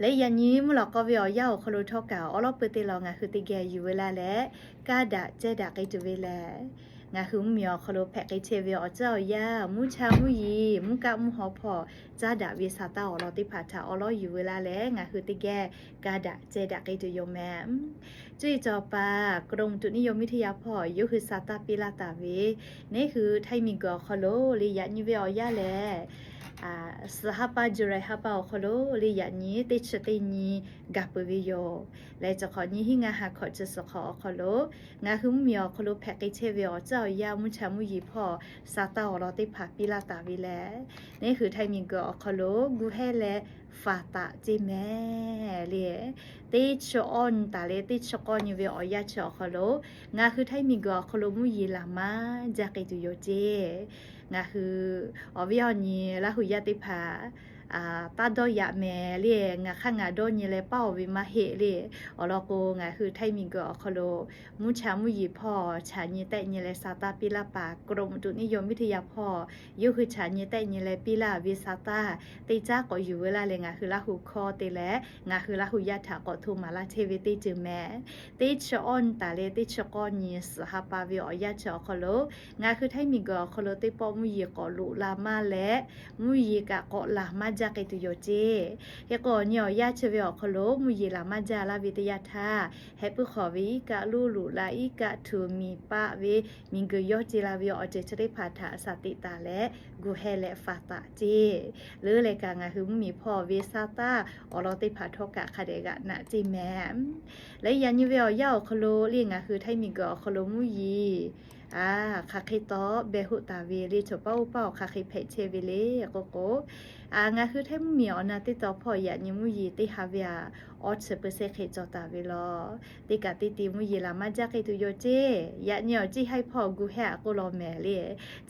Leh yaꞈ nyi mvuhˇ lawꞈ k'aw ve awˬ yanˇ awˬ hk'aw lo htawˇ kaꞈ awˉ lawˉ peuˇ teˇ law ngaˬ hui teˇ geh yuˬ ve laˇ leh, kaˇ daꞈ cehˇ daꞈ k'ai tuˬ ve lehˬ, ngaˬ hui mvuhˇmiˬ awˬ hk'aw lo hpehꞈ k'ai chehˇ ve awˬ tcuhˉ awˬ yanˇ, mvuhˇ cha mvuhˇ yeˬ, mvuhˇ kaˆ mvuhˇ haw hpawˇ caˉ daꞈ ve sa taˇ awˬ lawn teˇ hpaˍ htaꞈ awˉ lawˉ yuˬ ve laˇ leh, ngaˬ hui teˇ geh kaˇ daꞈ cehˇ daꞈ k'ai tuˬ yoˬ mehˍ. Cuˇ yiˍ cawˬ paˍ กรมอุตุนิยมวิทยา hpawˇ yawˇ hui sa taˇ piˇ laˇ taˍ ve, neˇ hui Htaiˇ miˬguiˬ awˬ hk'aw lo le yaꞈ nyi ve awˬ yanˇ lehˬ, suhˍ ha pa July ha pa awˬ hk'aw lo le yaꞈ nyi teˇ chi teˇ nyi gaˬ peuˬ ve yoˬ. Leh cawˬ hk'awꞈ nyi hiˉ ngaˇ ha hkawꞈ chi suhˍ hk'awꞈ awˬ hk'aw lo ngaˬ hui mvuhˇmiˬ awˬ hk'aw lo hpehꞈ k'ai chehˇ ve awˬ tcuhˉ awˬ yanˇ, mvuhˇ cha mvuhˇ yeˬ hpawˇ sa taˇ awˬ lawn teˇ hpaˍ piˇ laˇ taˍ ve lehˬ, neˇ hui Htaiˇ miˬguiˬ awˬ hk'aw lo gu hehˇ leh faˍ taˍ ceˇ mehˍ le. Teˇ chi awˇ nyi taˍ leh teˇ chi k'awˇ nyi ve awˬ yanˇ chi awˬ hk'aw lo ngaˬ hui Htaiˇ miˬguiˬ awˬ hk'aw lo mvuhˇ yeˬ laˬ maˇ jaˇ k'ai tuˬ yoˬ ceˇ. Ngaˬ hui awˬ viˉ awˬ nyi Laˇ huˍ yaˇ teˇ hpaˍ taˇ dawˇ yaꞈ mehˍ le. Ngaˬ hk'aˇ ngaˬ dawˇ nyi leh paˇ awˬ ve maˇ heˆ le. Awˬ lawn k'o, ngaˬ hui Htaiˇ miˬguiˬ awˬ hk'aw lo mvuhˇ cha mvuhˇ yeˬ hpawˇ chaꞈ nyi tehˆ nyi leh sa taˇ piˇ laˇ paˍ กรมอุตุนิยมวิทยา hpawˇ yawˇ hui chaꞈ nyi tehˆ nyi leh piˇ laˇ ve sa taˇ teˇ caˉ k'awꞈ yuˬ ve laˇ leh, ngaˬ hui Laˇ huˍ hkawˇ te leh ngaˬ hui Laˇ huˍ yaˇ htaꞈ k'awꞈ hto maˍ laˇ chehˇ ve teˇ ceuˬ mehˍ. Teˇ chi awˇ nyi taˍ leh teˇ chi k'awˇ nyi suhˍ ha pa ve awˬ yanˇ chi awˬ hk'aw lo ngaˬ hui Htaiˇ miˬguiˬ awˬ hk'aw lo teˇ pawˆ mvuhˇ yeˬ k'awꞈ loꞈ la maˇ leh, mvuhˇ yeˬ kaꞈ k'awꞈ laˬ maˇ jaˇ k'ai tuˬ yoˬ ceˇ. Hk'e k'o, awˬ nyi awˬ yanˇ chi ve awˬ hk'aw lo mvuhˇ yeˬ laˬ maˇ jaˇ laˇ ve teˇ yanˇ htaˇ, heh puiˉ hk'awꞈ ve iˉ kaˆ loˇ loꞈ la, iˉ kaˆ htuꞈ miˬ paˆ ve miˬguiˬ yawˇ ce la ve awˬ ceuˬ chi teˇ hpaˍ htaꞈ shaˍ tiꞈ taˍ leh gu hehˇ leh faˍ taˍ ceˇ. Leuˉ leh kaꞈ ngaˬ hui mvuhˇmiˬ hpawˇ ve sa taˇ awˬ lawn teˇ hpaˍ htawˇ kaꞈ hk'a dehꞈ g'aꞈ naꞈ ceˇ mehˍ. Leh yaꞈ nyi ve awˬ yanˇ awˬ hk'aw lo le ngaˬ hui Htaiˇ miˬguiˬ awˬ hk'aw lo mvuhˇ yeˬ hk'aˬ hk'e taw beh hoˆ taˍ ve le, chaw paˉ oˇ paˉ awˬ hk'aˬ hk'e hpehꞈ chehˇ ve le k'oˆ k'o, ngaˬ hui Htaiˇ mvuhˇmiˬ awˬ na teˇ taw hpawˇ yaꞈ nyi mvuhˇ yeˬ teˇ ha ve aꞈ awˇ chi เปอร์เซ็นต์ hk'e cawˬ taˍ ve law. Teˇ kaꞈ teˇ te mvuhˇ yeˬ laˬ maˇ jaˇ k'ai tuˬ yoˬ ceˇ. Yaꞈ nyi awˬ ceˇ haiˉ hpawˇ gu hehˇ aꞈ k'oˆ law mehˍ le.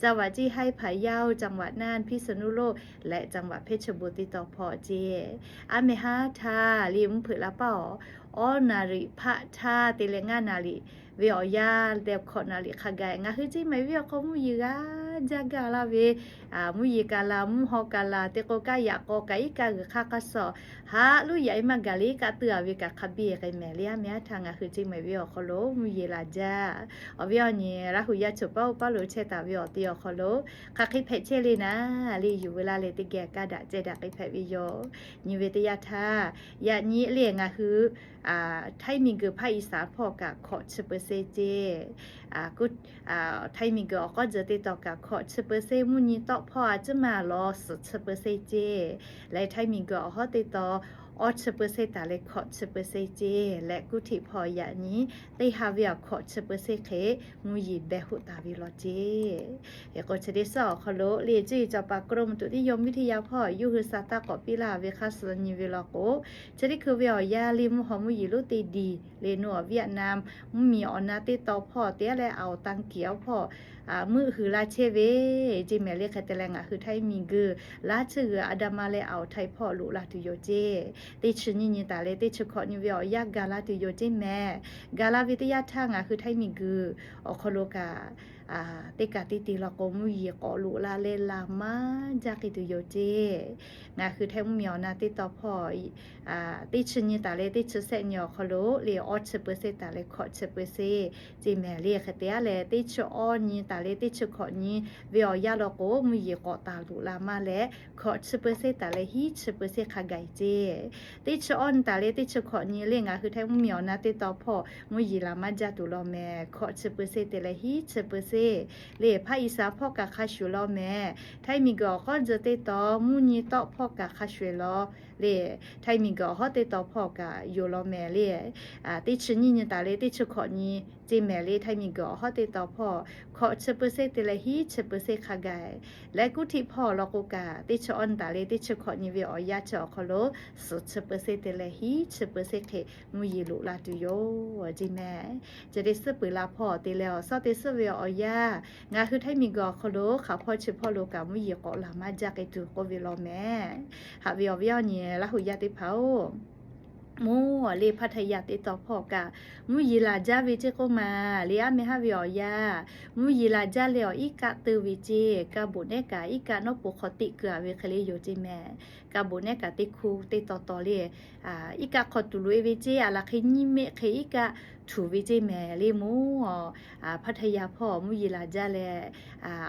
จังหวัด ceˇ haiˉ พะเยา จังหวัดน่าน พิษณุโลก leh จังหวัดเพชรบูรณ์ teˇ taw hpawˇ ceˇ. A mehˍ haˉ htaˇ le mvuhˇ hpeuꞈ la paˇ awˬ, awˇ naˍ riˍ hpaˆ htaˇ te leh ngaˇ naˍ riˍ ve awˬ yanˇ leh hkawꞈ naˍ riˍ hk'a gaˬ ngaˬ hui ceˇ mehˍ ve awˬ hk'aw mvuhˇ yeˬ g'a jaˇ gaˇ laˇ ve, mvuhˇ yeˬ kaꞈ laˬ, mvuhˇ haw kaꞈ laˬ, te k'o kaˇ yaꞈ k'aw kaꞈ iˉ kaˆ g'uiˬ hk'aˇ hk'aˇ suh haꞈ loˉ yaꞈ e maˇ gaˬ le, iˉ kaˆ tuiˇ a ve kaꞈ hk'a biˇ k'ai mehˍ le. A mehˍ haˉ htaˇ ngaˬ hui ceˇ mehˍ ve awˬ hk'aw lo mvuhˇ yeˬ laˬ jaˇ. Awˬ viˉ awˬ nyi Laˇ huˍ yaˇ chaw paˉ oˇ paˉ lo chehˇ taˍ ve awˬ te awˬ hk'aw lo hk'aˬ hk'e hpehꞈ chehˇ le naˍ le yuˬ ve laˇ leh teˇ geh kaˇ daꞈ cehˇ daꞈ k'ai hpehꞈ ve yoˬ. Nyi ve teˇ yanˇ htaˇ, yaꞈ nyi le ngaˬ hui Htaiˇ miˬguiˬ hpaˆ iˍsaˍ hpawˇ kaꞈ hkawꞈ chi เปอร์เซ็นต์ ceˇ. Htaiˇ miˬguiˬ awˬ k'awˇ tzuhˬ teˇ taw kaꞈ hkawꞈ chi เปอร์เซ็นต์, mvuhˇ nyi tawˆ hpawˇ a ciˉ maˇ law suhˍ chi เปอร์เซ็นต์ ceˇ. Leh Htaiˇ miˬguiˬ awˬ hawˉ teˇ taw awˇ chi เปอร์เซ็นต์ taˍ leh hkawꞈ chi เปอร์เซ็นต์ ceˇ. Leh kuˇ htiꞈ hpawˇ yaꞈ nyi teˇ ha ve aꞈ hkawꞈ chi เปอร์เซ็นต์ hk'e mvuhˇ yeˬ beh hoˆ taˍ ve law ceˇ. Hk'e k'o, chi teˇ suhˉ awˬ hk'aw lo le cuˇ yiˍ cawˬ paˍ กรมอุตุนิยมวิทยา hpawˇ yawˇ hui sa taˇ k'awꞈ piˇ laˇ ve hk'aˇ suh nyi ve law k'o, chi teˇ hkui ve awˬ yanˇ le mvuhˇ haw mvuhˇ yeˬ loˉ te diˬ le, nawˬ awˬ Vietnam mvuhˇmiˬ awˬ na teˇ taw hpawˇ te a leh aˬ awˬ tanˇ kiˬ awˬ hpawˇ meuˆ hui laˇ chehˇ ve ceˇ mehˍ le. Hk'e te leh ngaˬ hui Htaiˇ miˬguiˬ laˇ tsuhˇ g'uiˬ a da ma leh aˬ awˬ Htaiˇ hpawˇ loꞈ la tuˬ yoˬ ceˇ. Teˇ chi nyiˇ nyi taˍ leh teˇ chi hkawꞈ nyi ve awˬ yanˇ gaˬ la tuˬ yoˬ ceˇ mehˍ. Gaˬ la ve teˇ yanˇ htaˇ ngaˬ hui Htaiˇ miˬguiˬ awˬ hk'aw lo kaꞈ teˇ kaꞈ teˇ te law k'o mvuhˇ yeˬ k'awꞈ loꞈ la leh laˬ maˇ jaˇ k'ai tuˬ yoˬ ceˇ. Ngaˬ hui Htaiˇ mvuhˇmiˬ awˬ na teˇ taw hpawˇ teˇ chi nyi taˍ leh teˇ chi sehˆ nyi awˬ hk'aw lo le awˇ chi เปอร์เซ็นต์ taˍ leh hkawꞈ chi เปอร์เซ็นต์ ceˇ mehˍ le. Hk'e te a leh teˇ chi awˇ nyi taˍ leh teˇ chi hkawꞈ nyi ve awˬ yanˇ law k'o mvuhˇ yeˬ k'awꞈ taˍ loꞈ la maˇ leh hkawꞈ chi เปอร์เซ็นต์ taˍ leh hiˉ chi เปอร์เซ็นต์ hk'a gaˬ ceˇ. Teˇ chi awˇ nyi taˍ leh teˇ chi hkawꞈ nyi le ngaˬ hui Htaiˇ mvuhˇmiˬ awˬ na teˇ taw hpawˇ mvuhˇ yeˬ laˬ maˇ jaˇ tuˬ law mehˍ. Hkawꞈ chi เปอร์เซ็นต์ te leh hiˉ chi เปอร์เซ็นต์ le hpaˆ iˍsaˍ hpawˇ kaꞈ hk'a shuˍ law mehˍ. Htaiˇ miˬguiˬ awˬ k'awˇ tzuhˬ teˇ taw mvuhˇ nyi tawˆ hpawˇ kaꞈ hk'a shuˍ law le, Htaiˇ miˬguiˬ awˬ hawˉ teˇ taw hpawˇ kaꞈ yoˬ law mehˍ le. Teˇ chi nyiˇ nyi taˍ leh teˇ chi hkawꞈ nyi ceˇ mehˍ le Htaiˇ miˬguiˬ awˬ hawˉ teˇ taw hpawˇ hkawꞈ chi เปอร์เซ็นต์ te leh hiˉ chi เปอร์เซ็นต์ hk'a gaˬ leh kuˇ htiꞈ hpawˇ law k'o kaꞈ teˇ chi awˇ nyi taˍ leh teˇ chi hkawꞈ nyi ve awˬ yanˇ chi awˬ hk'aw lo suhˍ chi เปอร์เซ็นต์ te leh hiˉ chi เปอร์เซ็นต์ hk'e mvuhˇ yeˬ loꞈ la tuˬ yoˬ ceˇ mehˍ. Chi teˇ suhˉ peuˬ la hpawˇ te leh awˬ suhˉ teˇ suhˉ ve awˬ yanˇ ngaˬ hui Htaiˇ miˬguiˬ awˬ hk'aw lo hk'aˬ hpawˇ chi hpawˇ lo kaꞈ mvuhˇ yeˬ k'awꞈ laˬ maˇ jaˇ k'ai tuˬ k'oˆ ve law mehˍ. Haꞈ ve awˬ viˉ awˬ nyi Laˇ huˍ yaˇ teˇ hpaˍ-oˬ, mvuhˇ le hpaˇ htaˇ yaˇ teˇ taw hpawˇ kaꞈ mvuhˇ yeˬ laˬ jaˇ ve ceˇ k'oˆ maˬ le. A mehˍ haˉ ve awˬ yanˇ mvuhˇ yeˬ laˬ jaˇ leh awˬ iˉ kaˆ teu ve ceˇ, kaˇ boꞈ nehˉ kaꞈ iˉ kaˆ nawˉ po hk'aw teꞈ keu a ve hk'e le yoˬ ceˇ mehˍ. kaˇ bon nehˉ kaꞈ teˇ hkuˇ teˇ taw taw le. Iˉ kaˆ hk'aw tuˬ loꞈ e ve ceˇ, aˬ laˬ hk'e nyiˇ mehˆ hk'e iˉ kaˆ htuˬ ve ceˇ mehˍ le mvuhˇ. Hpaˇ htaˇ yaˇ hpawˇ mvuhˇ yeˬ laˬ jaˇ leh,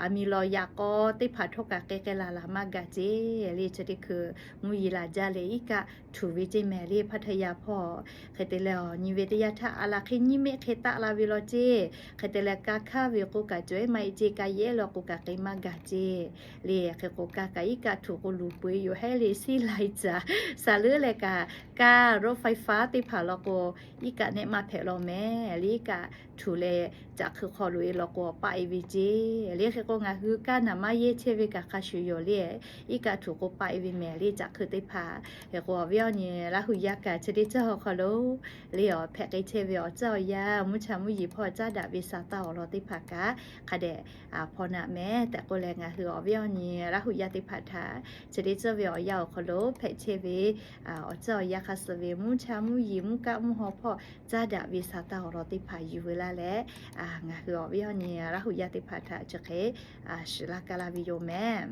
aˬ miˍ lawˬ yaꞈ k'aw teˇ hpaˍ htawˇ kaꞈ k'ai k'ai laˬ laˬ maˇ gaˬ ceˇ le. Chi teˇ hkui mvuhˇ yeˬ laˬ jaˇ leh iˉ kaˆ htuˬ ve ceˇ mehˍ le hpaˇ htaˇ yaˇ hpawˇ. Hk'e te leh awˬ nyi ve teˇ yanˇ htaˇ aˬ laˬ hk'e nyiˇ mehˆ hk'e taˆ la ve law ceˇ. Hk'e te leh ka hkaˇ ve k'o kaꞈ cawˬ eˉ maˇ heˆ ceˇ, ka yehˉ law k'o kaꞈ k'ai maˇ gaˬ ceˇ le. Hk'e k'o ka kaꞈ iˉ kaˆ htuˬ k'o luˬ peu eˬ yoˬ hehˉ le, siˉ lai caˬ saˍ leuˉ leh kaꞈ, kaˇ รถไฟฟ้า teˇ hpaˍ law k'o iˉ kaˆ nehˆ maˇ hpehꞈ law mehˍ le. Iˉ kaˆ htuˬ leh caꞈ hkui hk'aw loꞈ e law k'o paˆ e ve ceˇ le. Hk'e k'o ngaˬ hui kaˇ naˍ maˇ yehˇ chehˇ ve kaꞈ hk'a shuˍ yoˬ le. Iˉ kaˆ htuˬ k'o paˆ e ve mehˍ le caꞈ hkui teˇ hpaˍ. Hk'e k'o awˬ viˉ awˬ nyi Laˇ huˍ yaˇ kaꞈ chi teˇ ceuˬ awˬ hk'aw lo le awˬ hpehꞈ k'ai chehˇ ve awˬ tcuhˇ awˬ yanˇ mvuhˇ cha mvuhˇ yeˬ hpawˇ caˉ daꞈ ve sa taˇ awˬ lawn teˇ hpaˍ kaꞈ hk'a dehꞈ hpaw naꞈ mehˍ tehꞈ k'oˆ leh, ngaˬ hui awˬ viˉ awˬ nyi Laˇ huˍ yaˇ teˇ hpaˍ htaꞈ chi teˇ ceuˬ ve awˬ yanˇ awˬ hk'aw lo hpehꞈ chehˇ ve awˬ tcuhˇ awˬ yanˇ hk'a suh ve mvuhˇ cha mvuhˇ yeˬ mvuhˇ kaˆ mvuhˇ haw hpawˇ caˉ daꞈ ve sa taˇ awˬ lawn teˇ hpaˍ yuˬ veu laˇ leh, ngaˬ hui awˬ viˉ awˬ nyi Laˇ huˍ yaˇ teˇ hpaˍ htaꞈ chi hk'e shiˍ laˇ kaˇ laˇ ve yoˬ mehˍ.